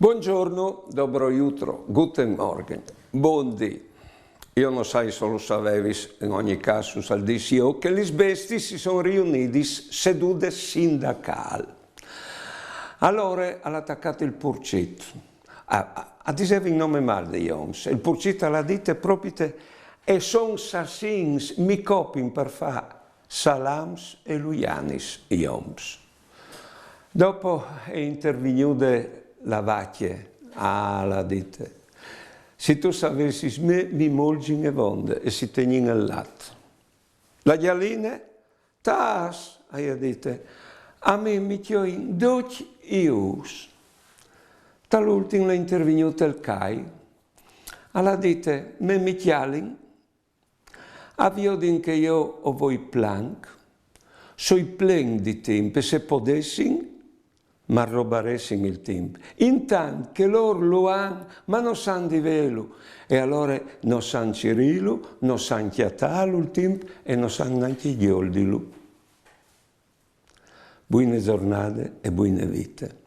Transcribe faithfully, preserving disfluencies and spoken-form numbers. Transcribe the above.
Buongiorno, dobro jutro, guten Morgen, buondì. Io no sai se lu savevis, in ogni casu al dis jo, che lis bestiis si son riunidis sedudes sindacâl. Alore al à tacât il purcit. A, a, a disevin nome mâl dai oms. Il purcit al à dite propite: e son sassins, mi copin par fâ salams e luianis i oms. Dopo e je intervignude la vacje. Ah, al à dite, se tu savessis, me mi molzin e vonde e si tegnin il lat. La gjaline: tâs, e je dite, a mi mi cjoin ducj i ûfs. Tal ultin al è intervignût il cai. Al à dite: me mi cjalin, a viodin che jo o voi planc, soi plen di timp e se podessin m'arrobaressin il timp. Intant che lôr lu àn, ma no san di vêlu, e alore no san cirîlu, no san cjatâlu il timp e no san nancje gjoldilu. Buine zornade e buine vite.